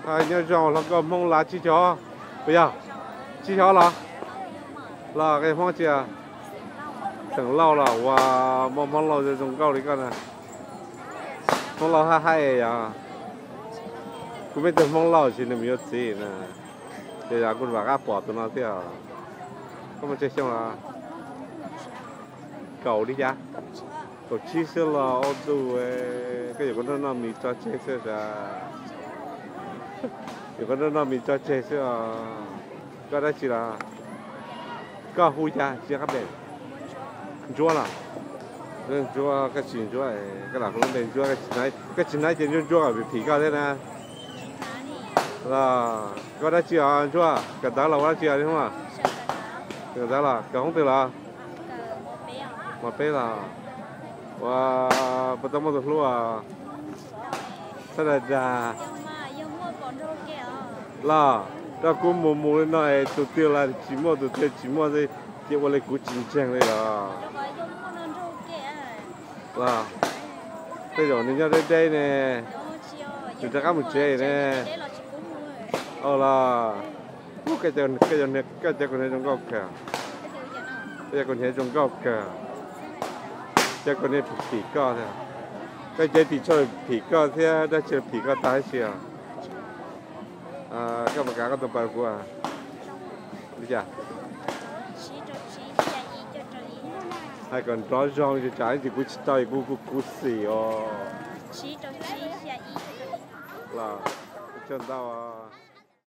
Nyob zoo hluas nkauj Hmoob Lauj, tsib caug, puas yog? Tsib caug los? Los koj Hmoob tsi? Xeem Lauj los ua, muaj Hmoob Lauj zoo nkauj li koj na. Hmoob Lauj hab haib yog. Kuv muaj ib tug Hmoob Lauj tsis nws mus yuav txiv na. Ces yog kuv vam qab pom tus no thiab. Koj muaj tsawg xyoo los? Kaum li cas? Kaum tsib xwb los ua ntuj, koj yuav koj nrog noj mis tso tseg xwb sas. Yuav koj nrog noj mis tso tseg xwb os. Koj dab tsi los? Koj hu cas tsis qab npe? Ntsuab los? Ntsuab, koj tsis Ntsuab, koj lam hu lub npe Ntsuab, koj tsis hnav ces Ntsuab Ntsuab kom phim koj thiab na. Los koj dab tsi os Ntsuab, kawm ntawv los ua dab tsi os? Kawm ntawv los kawm hoob twg los? Mos peb los? Ua, puas tau muaj tus hlub os? Txhob dag dag. Los rau kuv mus mus li no es tus twg los tsis muaj, tus twg tsis muaj, ces ua li kuv tsis ntseeg li los? Los tej zaum nws nyob deb deb ne, nws rov qab mus tsev ne. Los koj cov kuv hniav zoo nkauj kawg, koj cov kuv hniav zoo nkauj kawg, cov kuv hniav phim koj thiab, koj cev tim tsho phim koj thiab, dab tsi phim koj tag huv si os. Koj puas kam koj tus npawb kuv? Li cas? Hais kom nrov zoo, tsam ib ntsis kuv tsis tau, kuv kuv kuv xim os. Los, ua tsaug ntau.